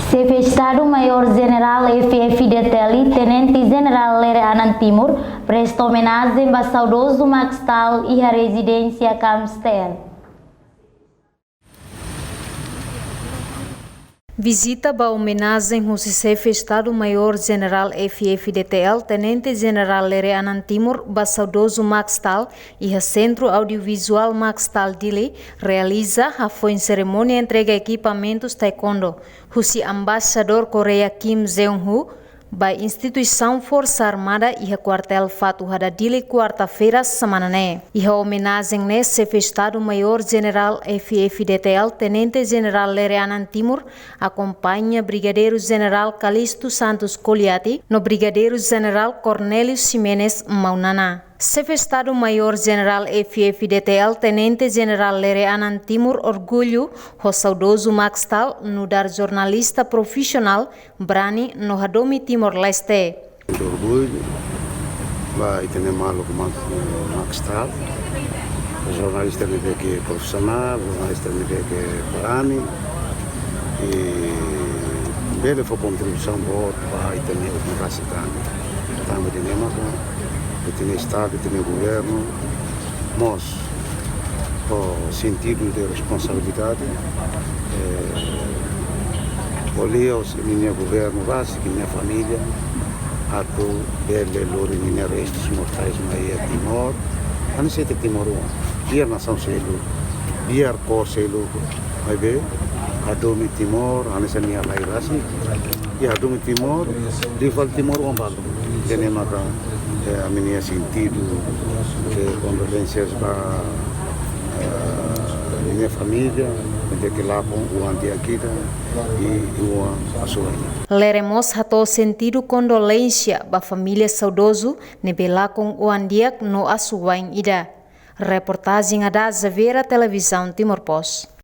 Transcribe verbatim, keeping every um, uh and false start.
Xefe Estadu Maiór Jenerál F-FDTL, Tenente Jenerál Lere Anan Timur, presta omenajen ba saudozu Max Stahl iha rezidénsia Kamstel. Vizita ba omenajen husi Xefe Estadu Maiór Jenerál F-FDTL, Tenente Jenerál Lere Anan Timur, ba saudozu Max Stahl iha Sentru Audiovizuál Max Stahl Dili, realiza hafoin serimónia entrega ekipamentus taekwondo husi Embaixadór Koreia Kim Jeong-ho ba instituisaun Forsa Armada iha Kuartél Fatuhada Dili, kuarta-feira semana ne'e. Iha omenajen ne'e, Xefe Estadu Maiór Jenerál F-FDTL, Tenente Jenerál Lere Anan Timur, akompaña Brigadeiru Jenerál Calixto Santos Coliati no Brigadeiru Jenerál Cornélio Ximenes Maunana. Xefe Estadu Maiór Jenerál F-FDTL, Tenente Jenerál Lere Anan Timur orgullu ho saudozu Max Stahl nu'udar jornalista profisionál, brani no hadomi Timor-Leste. Orgullu ba ita-nia maluk Max, Max Stahl. Jornalista ne'ebé ke profisionál, jornalista ne'ebé ke brani. I bele fó kontribuisaun boot ba ita-nia demokrasia tan. Tanba ida-ne'e maka ita-nia Estadu, ita-nia governu mós ho sentidu de responsabilidade, eh, ko'alia ho ninia governu rasik, ninia família, atu bele lori ninia restus mortais mai iha Timor. Hanesan ita timoroan, biar nasaun seluk, biar kór seluk, maibé hadomi Timor hanesan nia rai rasik. I hadomi Timor, rival timoroan balu. Ida-ne'e maka, eh, ami-nia sentidu de kondolésea ba, eh, ninia família, ne'ebé ke lakon oan di'ak ida, i oan asuwa'in. Lere mós hato'o sentidu kondolénsia ba família saudozu ne'ebé lakon oan di'ak no asuwa'in ida. Reportajen Ada Xaviera, Televizaun Timor Post.